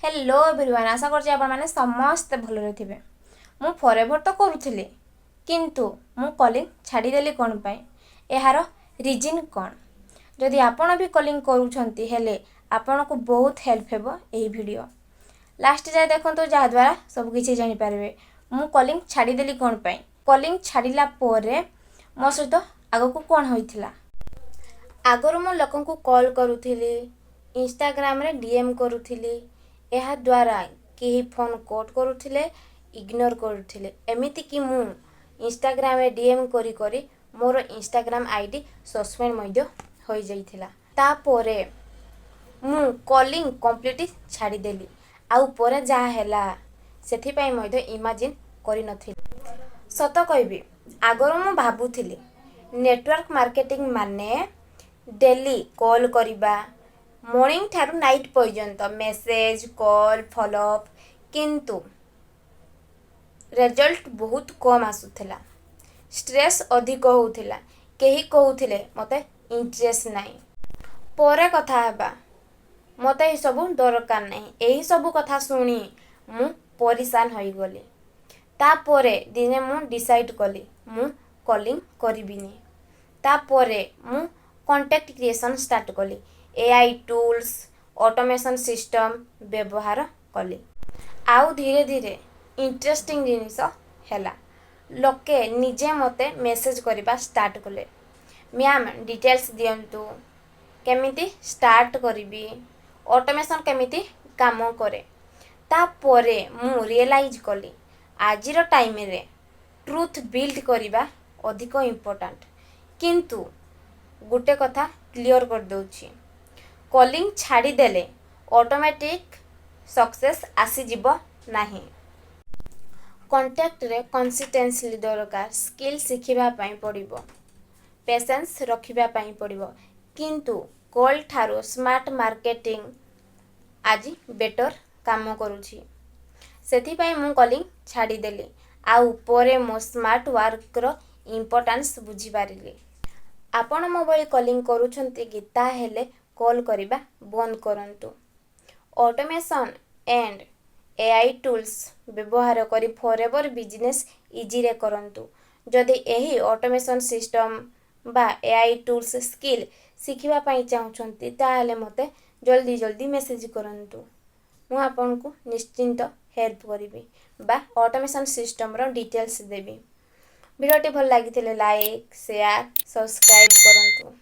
Hello everyone, ଆଶା କରୁଛି ଆପଣମାନେ ସମସ୍ତେ ଭଲରେ ଥିବେ। ମୁଁ ଫରେଭର୍ ତ କରୁଥିଲି, କିନ୍ତୁ ମୁଁ କଲିଂ ଛାଡ଼ିଦେଲି କ'ଣ ପାଇଁ, ଏହାର ରିଜିନ୍ କ'ଣ? ଯଦି ଆପଣ ବି କଲିଂ କରୁଛନ୍ତି ହେଲେ ଆପଣଙ୍କୁ ବହୁତ ହେଲ୍ପ ହେବ ଏହି ଭିଡ଼ିଓ। ଲାଷ୍ଟ ଯାଏ ଦେଖନ୍ତୁ, ଯାହାଦ୍ୱାରା ସବୁକିଛି ଜାଣିପାରିବେ ମୁଁ କଲିଂ ଛାଡ଼ିଦେଲି କ'ଣ ପାଇଁ, କଲିଂ ଛାଡ଼ିଲା ପରେ ମୋ ସହିତ ଆଗକୁ କ'ଣ ହୋଇଥିଲା। ଆଗରୁ ମୁଁ ଲୋକଙ୍କୁ କଲ୍ କରୁଥିଲି, ଇନଷ୍ଟାଗ୍ରାମରେ ଡିଏମ୍ କରୁଥିଲି। ଏହାଦ୍ୱାରା କେହି ଫୋନ୍ କଟ୍ କରୁଥିଲେ, ଇଗ୍ନୋର କରୁଥିଲେ। ଏମିତିକି ମୁଁ ଇନଷ୍ଟାଗ୍ରାମରେ ଡିଏମ୍ କରି କରି ମୋର ଇନଷ୍ଟାଗ୍ରାମ ଆଇଡି ସସ୍ପେଣ୍ଡ ମଧ୍ୟ ହୋଇଯାଇଥିଲା। ତାପରେ ମୁଁ କଲିଂ କମ୍ପ୍ଲିଟ୍ ଛାଡ଼ିଦେଲି। ଆଉ ପରେ ଯାହା ହେଲା, ସେଥିପାଇଁ ମଧ୍ୟ ଇମାଜିନ୍ କରିନଥିଲି। ସତ କହିବି, ଆଗରୁ ମୁଁ ଭାବୁଥିଲି ନେଟୱାର୍କ ମାର୍କେଟିଂ ମାନେ ଡେଲି କଲ୍ କରିବା, ମର୍ଣ୍ଣିଂ ଠାରୁ ନାଇଟ୍ ପର୍ଯ୍ୟନ୍ତ ମେସେଜ୍, କଲ୍, ଫଲୋଅପ୍। କିନ୍ତୁ ରେଜଲ୍ଟ ବହୁତ କମ୍ ଆସୁଥିଲା, ଷ୍ଟ୍ରେସ୍ ଅଧିକ ହେଉଥିଲା। କେହି କହୁଥିଲେ, "ମୋତେ ଇଣ୍ଟରେଷ୍ଟ ନାହିଁ, ପରେ କଥା ହେବା, ମୋତେ ଏସବୁ ଦରକାର ନାହିଁ।" ଏହିସବୁ କଥା ଶୁଣି ମୁଁ ପରିଶାନ ହୋଇଗଲି। ତାପରେ ଦିନେ ମୁଁ ଡିସାଇଡ଼୍ କଲି, ମୁଁ କଲିଂ କରିବିନି। ତାପରେ ମୁଁ କଣ୍ଟେଣ୍ଟ କ୍ରିଏସନ୍ ଷ୍ଟାର୍ଟ କଲି, ଏଆଇ ଟୁଲ୍ସ, ଅଟୋମେସନ୍ ସିଷ୍ଟମ୍ ବ୍ୟବହାର କଲି। ଆଉ ଧୀରେ ଧୀରେ ଇଣ୍ଟରେଷ୍ଟିଂ ଜିନିଷ ହେଲା, ଲୋକେ ନିଜେ ମୋତେ ମେସେଜ୍ କରିବା ଷ୍ଟାର୍ଟ କଲେ, "ମ୍ୟାମ୍, ଡିଟେଲ୍ସ ଦିଅନ୍ତୁ, କେମିତି ଷ୍ଟାର୍ଟ କରିବି, ଅଟୋମେସନ୍ କେମିତି କାମ କରେ?" ତାପରେ ମୁଁ ରିଏଲାଇଜ୍ କଲି, ଆଜିର ଟାଇମ୍ରେ ଟ୍ରଷ୍ଟ ବିଲ୍ଡ କରିବା ଅଧିକ ଇମ୍ପୋର୍ଟାଣ୍ଟ। କିନ୍ତୁ ଗୋଟେ କଥା କ୍ଲିଅର୍ କରିଦେଉଛି, କଲିଂ ଛାଡ଼ିଦେଲେ ଅଟୋମେଟିକ୍ ସକ୍ସେସ୍ ଆସିଯିବ ନାହିଁ। କଣ୍ଟାକ୍ଟରେ କନସିଷ୍ଟେନ୍ସି ଦରକାର, ସ୍କିଲ୍ ଶିଖିବା ପାଇଁ ପଡ଼ିବ, ପେସେନ୍ସ ରଖିବା ପାଇଁ ପଡ଼ିବ। କିନ୍ତୁ କଲ୍ ଠାରୁ ସ୍ମାର୍ଟ ମାର୍କେଟିଂ ଆଜି ବେଟର୍ କାମ କରୁଛି। ସେଥିପାଇଁ ମୁଁ କଲିଂ ଛାଡ଼ିଦେଲି ଆଉ ପରେ ମୁଁ ସ୍ମାର୍ଟ ୱାର୍କର ଇମ୍ପୋର୍ଟାନ୍ସ ବୁଝିପାରିଲି। ଆପଣ ମୋ ଭଳି କଲିଂ କରୁଛନ୍ତି କି? ତାହେଲେ କଲ୍ କରିବା ବନ୍ଦ କରନ୍ତୁ। ଅଟୋମେସନ୍ ଆଣ୍ଡ ଏଆଇ ଟୁଲ୍ସ ବ୍ୟବହାର କରି ଫରେଭର୍ ବିଜନେସ୍ ଇଜିରେ କରନ୍ତୁ। ଯଦି ଏହି ଅଟୋମେସନ୍ ସିଷ୍ଟମ୍ ବା ଏଆଇ ଟୁଲ୍ସ ସ୍କିଲ୍ ଶିଖିବା ପାଇଁ ଚାହୁଁଛନ୍ତି, ତାହେଲେ ମୋତେ ଜଲ୍ଦି ଜଲ୍ଦି ମେସେଜ୍ କରନ୍ତୁ। ମୁଁ ଆପଣଙ୍କୁ ନିଶ୍ଚିନ୍ତ ହେଲ୍ପ କରିବି ବା ଅଟୋମେସନ୍ ସିଷ୍ଟମ୍ର ଡିଟେଲ୍ସ ଦେବି। ଭିଡ଼ିଓଟି ଭଲ ଲାଗିଥିଲେ ଲାଇକ୍, ସେୟାର, ସବସ୍କ୍ରାଇବ୍ କରନ୍ତୁ।